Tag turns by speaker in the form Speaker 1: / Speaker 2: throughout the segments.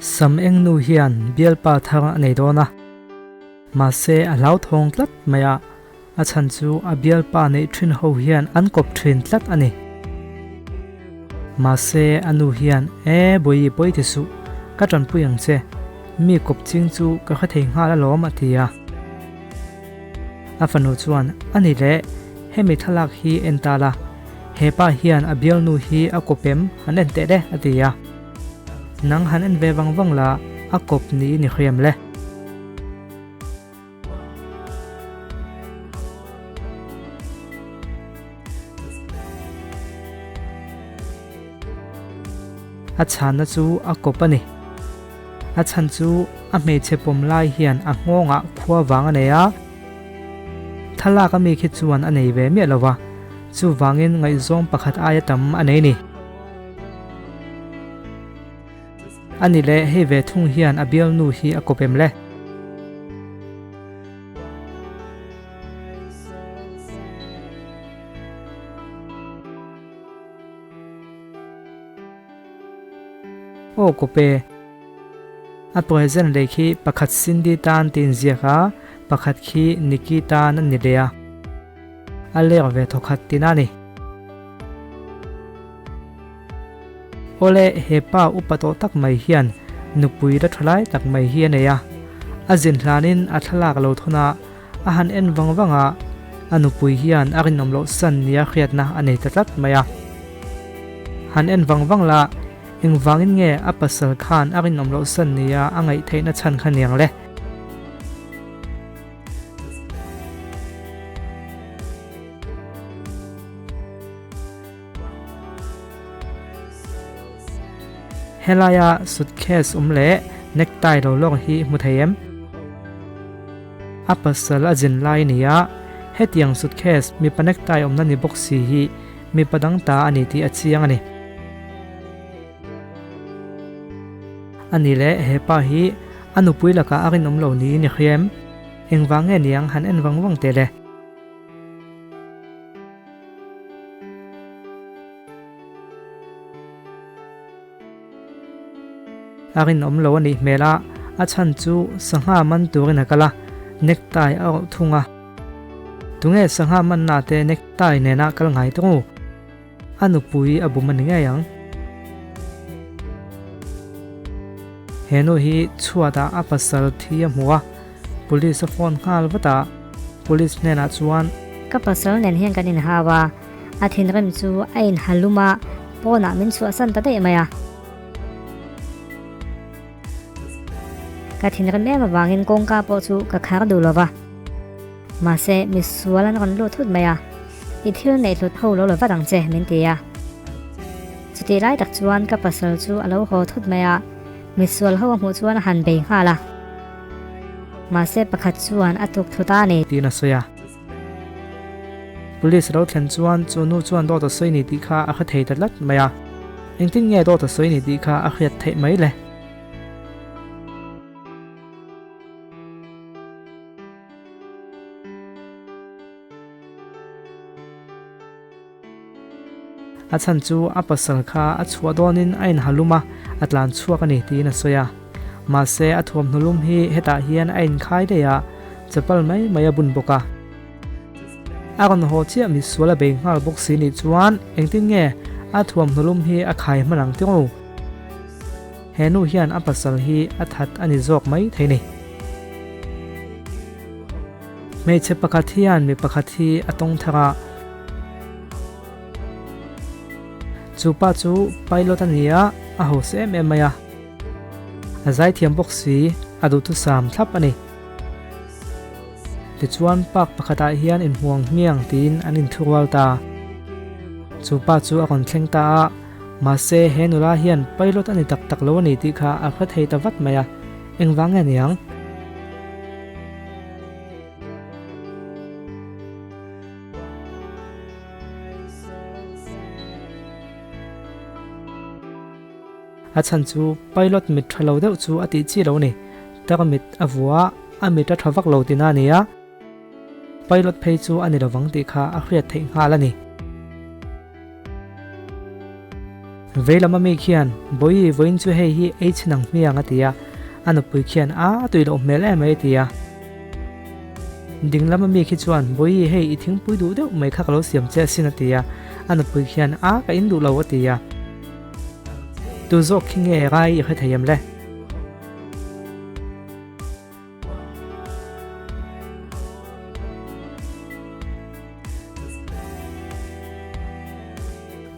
Speaker 1: Sam eng nu hian bialpa thar a nei dawn a, mahse a hlauthawng tlat mai a, a chhan chu a bialpa neih thin ho hian an kawp thin tlat a ni. Mahse a nu hian, E Bawihi pawi ti suh, ka tanpui ang che, mi kawp ching chu ka hre thei nghal alawm a ti a. A fanu chuan, A ni le, hemi thlalak hi en ta la, he pa hian a bialnu hi a kawp em han en teh le a ti a. Nang han en ve vang vang la, a kawp niin i hriam le. A chhanna chu a kawp a ni. A chhan chu a hmeichhe pawm lai hian a nghawngah khua vang a nei a, thlalak ami khi chuan a nei ve miah lo va, chuvangin ngaihzawng pakhat aia tam a nei ni. A ni le, hei ve thung hian a bialnu hi a kawp em le? Aw kawp e. A present lei khi pakhat Cindy tan tiin ziak a, pakhat khi Nikki tan a ni leh a. A lek ve thawkhat tin a ni. Awle, he pa upa tawh tak mai hian nupui la tha lai tak mai hi a nei a. A zin hlanin a thlalak lo thawn a, a han en vang vang a, a nupui hian a rinawm loh san nia hriatna a nei ta tlat mai a. Han en vang vang la, engvangin nge a pasal khan a rinawm loh san nia a ngaih theihna chhan kha niang le? Helaia suitcase awm leh necktie lo lawk hi hmu thei em? A pasal a zin lai a ni a, hetiang suitcase mipa necktie awmna ni bawk si hi mipa dang ta a ni tih a chiang a ni. A ni leh he pa hi a nupui lakah a rinawm lo niin i hria em? Engvang nge niang han en vang vang teh le? A rinawm lo a nih hmel a, a chhan chu sangha man turin a kal a, necktie a awrh thung a. Tunge sangha manna te necktie nena kal ngai tung u? A nupui a bum a ni ngei ang. He nu hi chhuatah a pasal thi a hmu a, police a phone nghal vat a, police hnenah chuan.
Speaker 2: Ka pasal nen hian kan inhau a, a thinrim chu a inha lum a, pawnah min chhuahsan ta daih mai a. Ka thinrim em avangin kawngka pawh chu ka khar duh lo va. Mahse, misual an rawn lut thut mai a, I thil neih hlut ho lo la vat ang che, min ti a. Chutih lai tak chuan ka pasal chu a lo haw thut mai a, misual ho a hmuh chuan a han bei nghal a. Mahse, pakhat chuan a tuk thut a ni.
Speaker 1: Tiin a sawi a. Police ro thlen chuan chu nu chuan dawt a sawi ni tih kha a hre thei ta tlat mai a. Engtin nge dawt a sawi ni tih kha a hriat theih mai le? A chhan chu a pasal kha a chhuah dawnin a inha lum a, a tlan chhuak a ni tiin a sawi a. Mahse a thuamhnaw lum hi hetah hian a inkhai daih a, chapal mai mai a bun bawk a. A rawn haw chiah misual a bei nghal bawk si nih chuan engtin nge a thuamhnaw lum hi a khai hman ang tiro? He nu hian a pasal hi a that a ni zawk mai thei ni. Hmeichhe pakhat hian mi pakhat hi a tawng thar a. Chu pa chu pilot a ni a, a hausa em em mai a. A zaithiam bawk si, a duhthusam thlap a ni. Tichuan park pakhatah hian inhmuang hmiang tiin an inthurual ta. Chu pa chu a rawn thleng ta a, mahse he nula hian pilot a ni tak tak lo a ni tih kha a hre thei ta vat mai a, engvang nge niang? A chhan chu pilot mit tha lo deuh chu a tih chi lo ni. Tarmit a vua a, a mit a tha vak lo tina a ni a. Pilot phei chu a ni lovang tih kha a hriat theih nghal a ni. Vei lam ami khian, Bawihi, vawiin chu hei hi ei chhin ang hmiang a ti a. A nupui khian, A, a tui loh hmel em mai a ti a. Ding lam ami khi chuan, Bawihi, hei i thingpui duh deuh mai kha ka lo siam che asin a ti a. A nupui khian, A, ka in duh lo a ti a. Tu zawk khi nge rai i hre thei em le?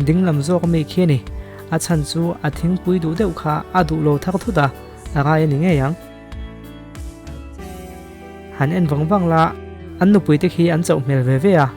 Speaker 1: Ding lam zawk ami khi a ni. A chhan chu a thingpui duh deuh kha a duh lo thar thut a, a rai a ni ngei ang. Han en vang vang la, an nupui te khi an chauh hmel ve ve a,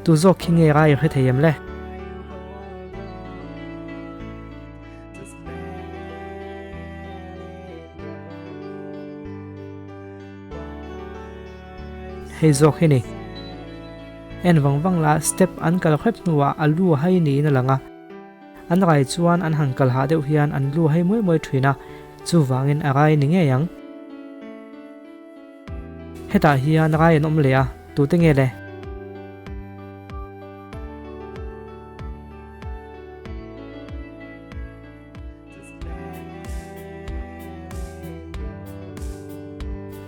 Speaker 1: tu zawk khi nge rai a hre thei em le? Hei zawk hi ni. En vang vang la step an kal hrep hnuah a lu hai niin a lang a. An rai chuan an han kal hah deuh hian an lu hai muai muai thin a, chuvangin a rai ni ngei ang. Hetah hian rai an awm leh a, tute nge le?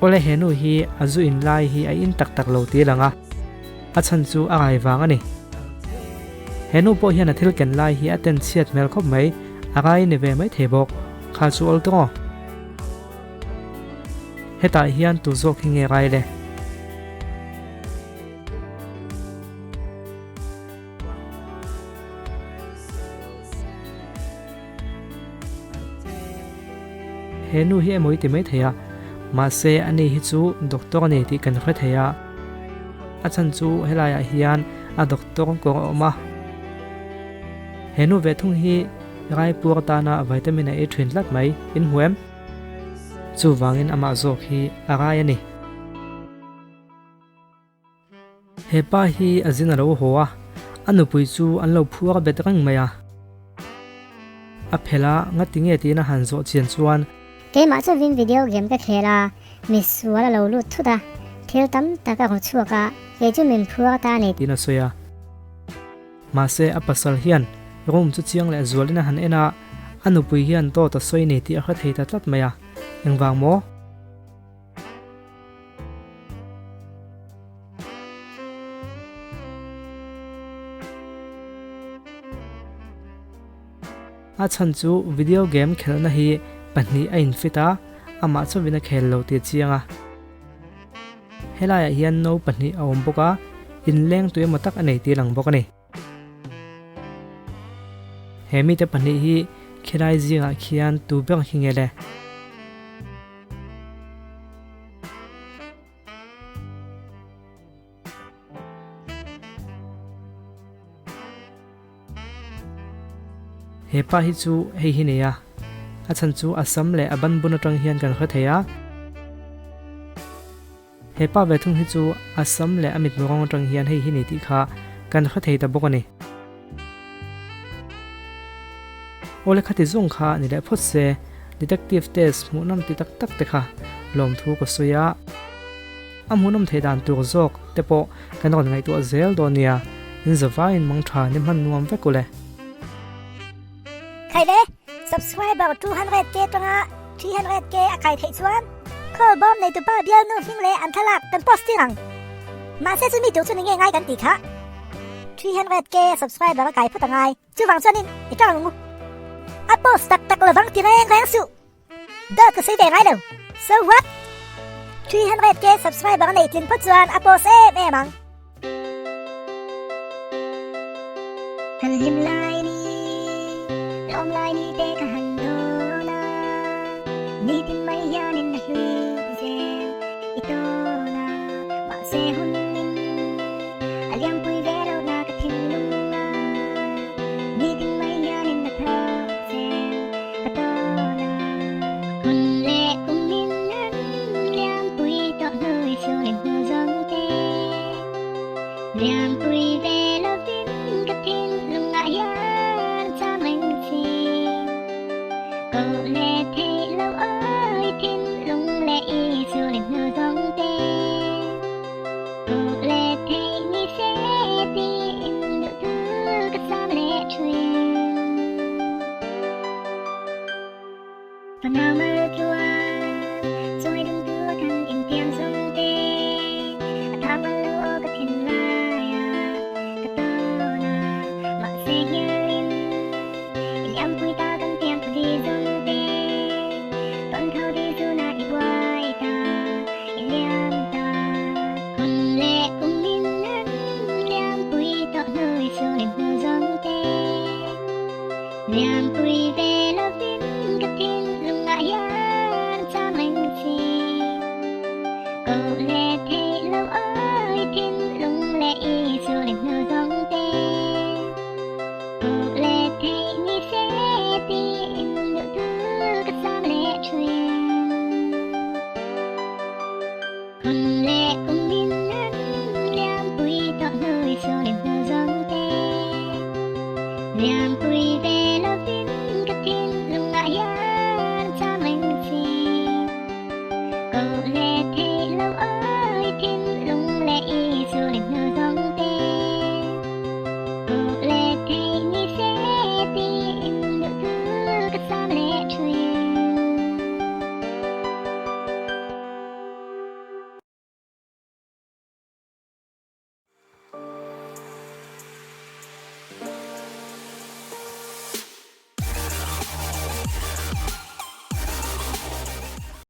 Speaker 1: Awle he nu hi a zu in lai hi a in tak tak lo tih a lang a, a chhan chu a ngai vang a ni. He nu pawh hian a thil ken lai hi a ten chhiat hmel khawp mai, a ngai ni ve mai thei bawk, kha chu awl tawng aw. Hetah hian tu zawk hi nge ngai le? He nu hi emaw i ti mai thei a, mahse ani hi chu doctor a ni tih kan hre thei a, a chhan chu helaiah hian a doctor kawr a awm a. He nu ve thung hi Raipur atana vitamin a ei thin tlat mai, in hmu em? Chuvangin amah zawk hi a rai a ni. He pa hi a zin a lo haw a, a nupui chu an lo phuar bet reng mai a. A phelh a, ngati nge tiin a han zawh chian chuan.
Speaker 3: Keimah chuvin video game ka khel a, misual a lo lut thut a, thil tam tak a rawn chhuak a, kei chu min phuar ta a ni.
Speaker 1: Tiin a sawi a. Mahse a pasal hian room chu chiang leh zualin a han en a, a nupui hian dawt a sawi ni tih a hre thei ta tlat mai a, engvang maw? A chhan chu video game khelhna hi pahnih a infit a, amah chauhin a khel lo tih a chiang a. Helaiah hian no pahnih a awm bawk a, inleng tui emaw tak a nei tih a lang bawk a ni. He mite pahnih hi khilai zingah khian tu ber khi nge le? He pa hi chu hei hi nei a, a chhan chu a sam leh a ban bun atang hian kan hre thei a. He pa ve thung hi chu a sam leh a mitmu rawng atang hian hei hi ni tih kha kan hre thei ta bawk a ni. Awle khati zawng kha ni leh phawt se, detective test hmuhnawm ti tak tak te kha lawmthu ka sawi a. A hmuhnawm theih dan tur zawk te pawh kan rawn ngaihtuah zel dawn nia, in zavaiin mang tha ni hman nuam vek ule.
Speaker 3: Khai le, subscriber 200k tanga 300k a kai theih chuan call bawm neitupa bialnu hming leh an thlalak kan post tir ang. Mahse chumi tur chu ni nge ngai kan tih kha. 300k subscriber a kai phawt angai, chuvang chuanin i tang ang u. A post tak tak lovang ti reng reng suh. Dawt ka sawi ve ngai lo. So what? 300k subscriber a nei tlin phawt chuan a post em em ang.
Speaker 4: Kan hlim lai ni, lawm lai ni te ka han dawn a, nitin mai hianin a hlui zel i tawn a, mahse hun in a liampui ve lo na ka thinlung a, nitin mai hianin a thak zel. Ka tawn a. Hun leh kum in an liampui tawh hnuai chhung hnu zawng te. Liampui ve lovin ka thinlungah hian cham reng chi. Koh leh theih lo awi thinlung leh i chhung hnu zawng te. Koh leh theih ni se tiin duhthu ka sam leh thin. Fanau mal tluan.